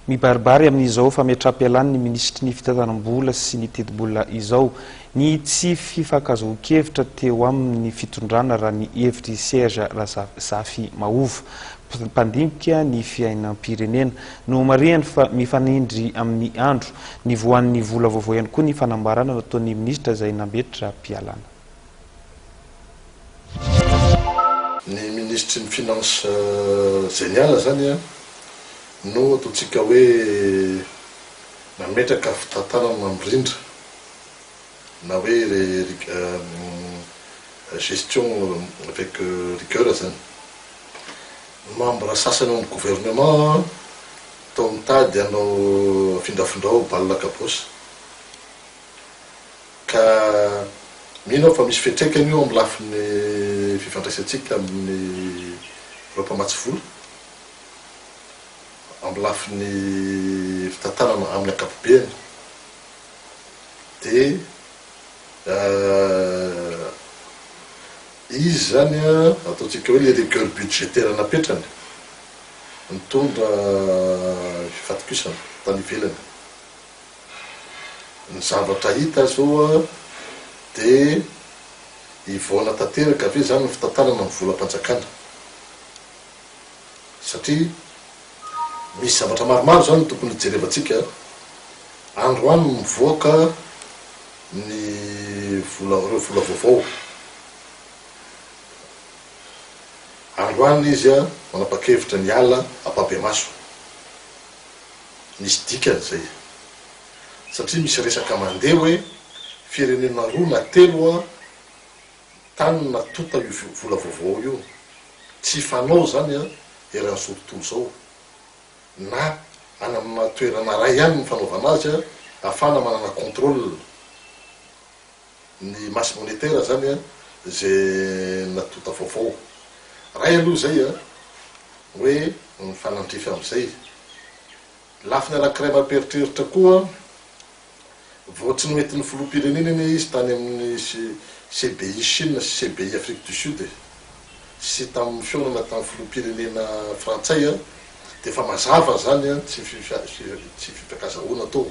Mibaribary amin'izao fametraham-pialan'ny minisitry ny fitantanam-bola sy ny tetibola izao ny tsy fifankazahoan-kevitra teo amin'ny fitondrana raha ny hevitr'i Serge Razafimahova, mpandinika ny fiainam-pirenena. Nomarihany fa mifanindry amin'ny andro nivoahan'ny vola vaovao ihany koa ny fanambarana nataon'ny minisitra izay nametra-pialana. Ny minisitry ny finance izay niala izany no ataontsika hoe nametraka fitantanana mirindra na hoe gestion avec rigueur izany. Ny membre sasany ao amin'ny gouvernement toa mitady hanao afindrafindrao bal kabosy. Ka mino aho fa misy fiantraikany io amin'ny lafiny fifandraisantsika amin'ireo mpamatsy vola, amin'ny lafiny fitantanana amin'ny ankapobeny. Dia izy izany ataontsika hoe ilay rigueur budgétaire napetrany nitondra fifatokisana tany ivelany. Ny zavatra hita zao dia hivaona tanteraka ve zany ny fitantanana ny volam-panjakana? Satria misy zavatra maromaro zany no tokony hijerevantsika, androany mivoaka ny vola ireo vola vaovao, androany izy manapa-kevitra ny hiala ampahibemaso. Misy dikany izay. Satria misy resaka mandeha hoe firenena roa na telo tany natonta io vola vaovao io. Tsy fanao izany eran'izao tontolo izao. Na any amina toerana iray ihany ny fanaovana azy ahafahana manana contrôle. Ny masse monétaire zany ze natonta vaovao. Ray aloha zay a, hoe mifanandrify amizay. Lafiny anakiray mampieritreritra koa, vao tsy noentin'ny filoham-pirenena anie izy tany amin'ny CBI Chine sy CBI Afrique du Sud e, sy tamin'ny fihaonana tamin'ny filoham-pirenena frantsay a, dia efa mazava zany tsy tsy fifankazahoana tao.